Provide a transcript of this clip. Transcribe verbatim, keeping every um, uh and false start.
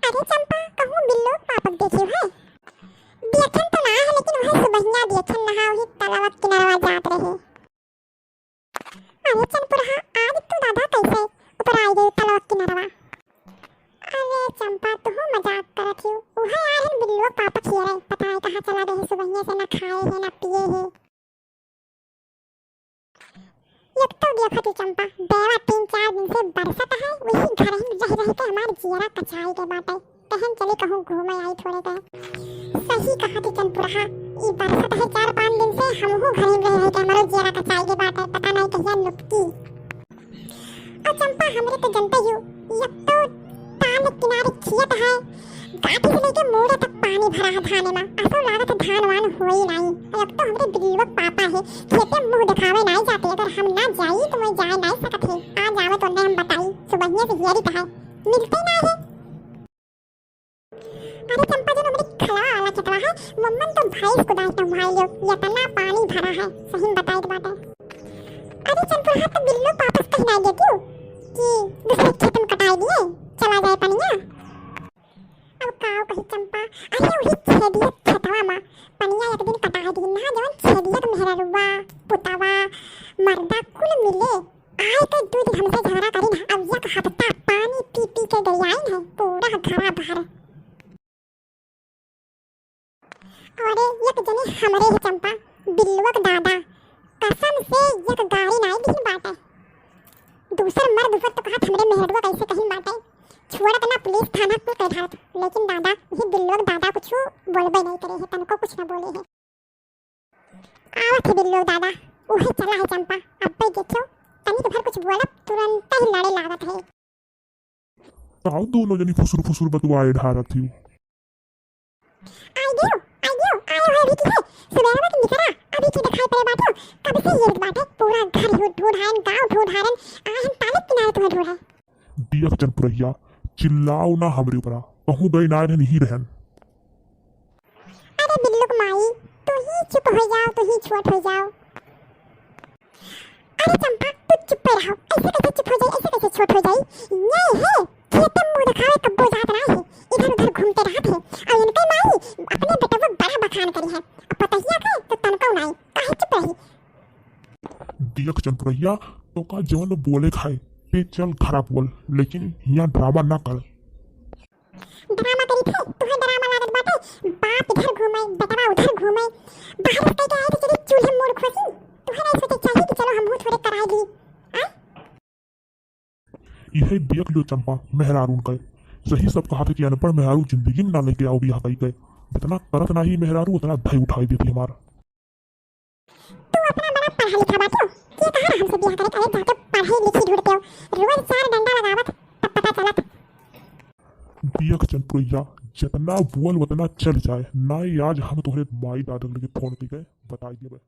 अरे चंपा, कहूँ बिल्लो पापक देखियो है? देखन तो ना है, लेकिन वह सुबहिया देखन नहा वही तलवा किनारवा जात रहे। अरे चनपुरहा, आज तू दादा कैसे ऊपर आई गई तलवा किनारवा? अरे चंपा, तू मजाक करत ही। उहे आए हन बिल्लो पापक हियरे, पता है कहाँ चला गए, सुबहिया से ना खाए है ना पिए है। एक तो देखा तू चंपा, बेवा तीन चार दिन से बरसत है, वही घर ही रह रह के हमार जियरा कचाई के बाटे। कहन चली कहूँ घूमे आई थोड़े के। सही कहा तू चनपुरहा, ई बरसत है चार पाँच दिन से, हमहू घर ही रह रह के हमारो जियरा कचाई के बाटे, पता नहीं कहिया नुपकी। और चंपा, हमरे तो जनते ही, एक तो ताल किनारे खेत है, गाठी से लेके मूड़े तक पानी भरा है धाने मा। असो लागत है धान वान होई नाई। अब तो हमरे बिल्लुआ पापा है, खेते मुंह दिखावे नाई जाते। अगर हम ना जाई तो मैं जाए नाई सकत है। आ जावे तो उन्हें हम बताई, सुबहिया से हियरी तो है, मिलते ना है। अरे चंपा, जो हमरे खलवा वाला खेतवा है, मम्मन तो भैंस कुदाई टम्भाई लियो, इतना पानी भरा है, सही में बताई तो बात है। अरे चंपा, हाँ तो बिल्लू पापस कहना देती हूँ कि दूसरे खेत में कटाई दिए, चला जाए पनिया। अब काव कही चंपा, अरे वही छेदिया खेतवा मा पनिया एक दिन कटाई दी ना, जवन छेदिया के मेहररुआ, पुतवा, मर्दा कुल मिले आए के दू दिन हमसे झगड़ा करी ना। अब एक हफ्ता पानी पी पी के गरियाइन है, पूरा घरा भर। अरे एक जनी हमरे है चंपा, बिल्लुआ के दादा, कसम से एक गारी नाई दिहिन बाटे। दूसर मर्द ऊपर तो कहत हमरे मेहररुआ कैसे कहिन बाटे, छोड़त ना पुलिस थाना कुल कह ढारत, लेकिन दादा, ये बिल्लुआ के दादा कुछ बोलबे नहीं करे है, तनको कुछ ना बोले है। आवत है बिल्लू दादा, उहे चला है चंपा, अब्बे देखियो, तनिक भर कुछ बोलब, तुरंत ही लड़े लागत है। आओ दोनों जनी फुसुर फुसुर बतुआए ढारत ही। आई दियो, आई दियो, आयो है अभी की है, सुबेरवा के निकरा, अभी की दिखाई पड़े बाटो, कब से ये बाटे, पूरा घर ही ढूंढायन, गांव ढूंढायन, आए हम ताले किनारे तुम्हें ढूंढे। दियक चनपुरहिया, चिल्लाओ ना हमरे ऊपरा, कहूँ गए ना रहन, यहीं रहन। अरे बिल्लुक माई, तू ही चुप हो जाओ, तू ही छोट हो जाओ। अरे चंपा, तू चुप्पे रहो, ऐसे कैसे चुप हो जाई, ऐसे कैसे छोट हो जाई? ये है, खेते मुंह दिखावे कब्बो जात ना है, इधर उधर घूमते रहत है, और इनके माई अपने बेटवा बड़ा बखान करी है, अब पतहिया के तो तनको नाई, काहे चुप रही? दियक चनपुरहिया, तो का जवन बोले खाए, ते चल घरा बोल, लेकिन हियाँ ड्रामा ना कर। ड्रामा करी थे, तुहे ड्रामा लागत बाटे, बाप इधर घूमे, बेटवा उधर घूमे, बाहर से कह के आए तो चली चूल्हे मोड़ खोसी, तुहे नहीं सोचे चाहिए कि चलो हमहू थोड़े कराए ली, आ? इहे देख लियो चंपा, मेहरारून के। सही सब कहा थे कि अनपढ़ मेहरारू जिंदगी में ना लेके आओ बियाह कई के। जितना करत नाही मेहरारू, उतना धई उठाई देती हमार। तू अपना बड़ा पढ़ा लिखा बाटियो, के कहा हमसे बियाह करे के? अरे जाके पढ़े लिखी ढूंढते हो, रोज चार डंडा लगावत तब पता चलत। देख चंपुरैया, जितना बोल उतना चल जाए, ना ही आज हम तोहरे माई दादा के लगे फोन कई के बताई देबे।